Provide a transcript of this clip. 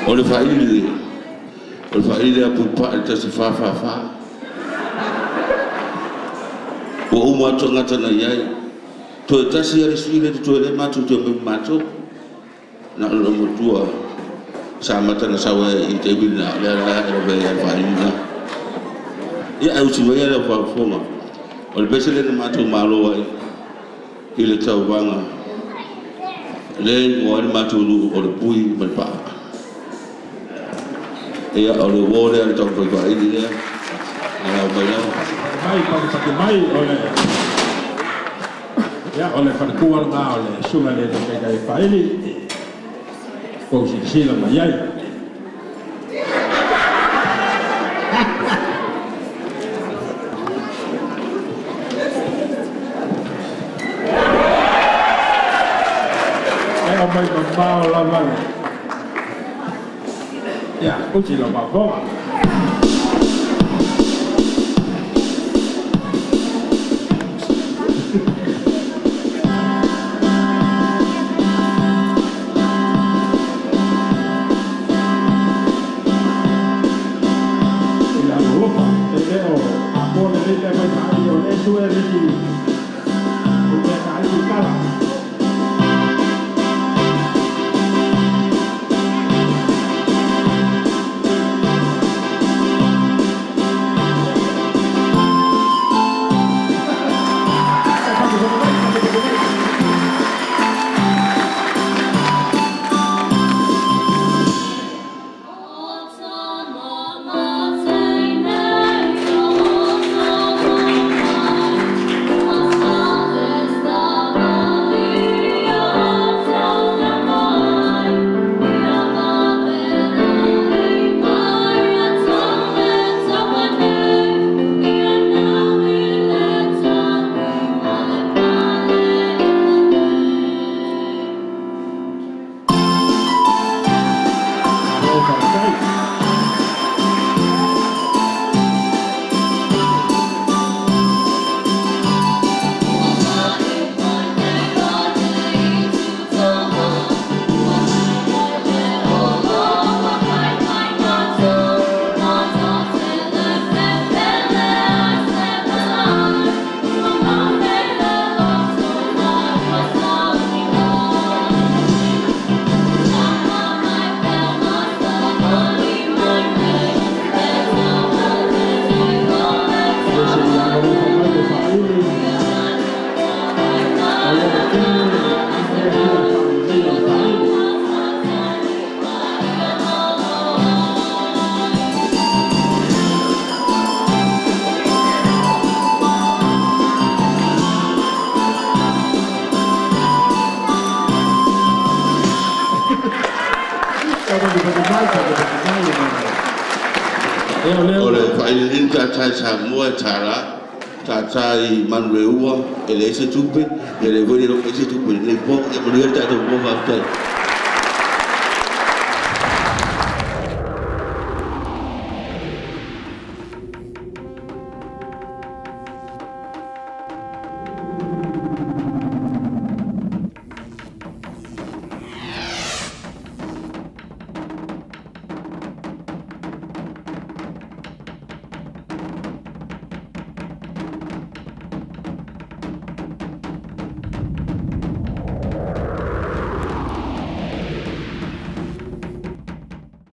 O le faili, o le faili a pupa le 1444. Ua uma atu tagata na i ai. Toe tasi le sui le toe le matou toe mai matou. Na o le matua sa mata na sau ai i te wina le ala e robe ai faili na. Ia au si vai le faafofoga. O le pese le na matou malo ai i le tauvaga. Le mo ai matou lu o le pui ma le paa. Ia o le uo lea le tau faili lea. Ia o mai lava. Mai pake mai o le ia o le falekua lena o le susuga i le taitai faili kou silasila mai ai. E o mai mamao lava le ia usi lau faafofoga. I le alolofa e le o apoa lelei pe mai faai o le sue le isi o mea taai kala. Ia o lea O le ua failiiliga tata i Samoa e $1, tata i Manuleua e leai se tupe, e leai foi le iloa pe i ai se tupe i lenei po. Ia manuia le tatou po, faafetai.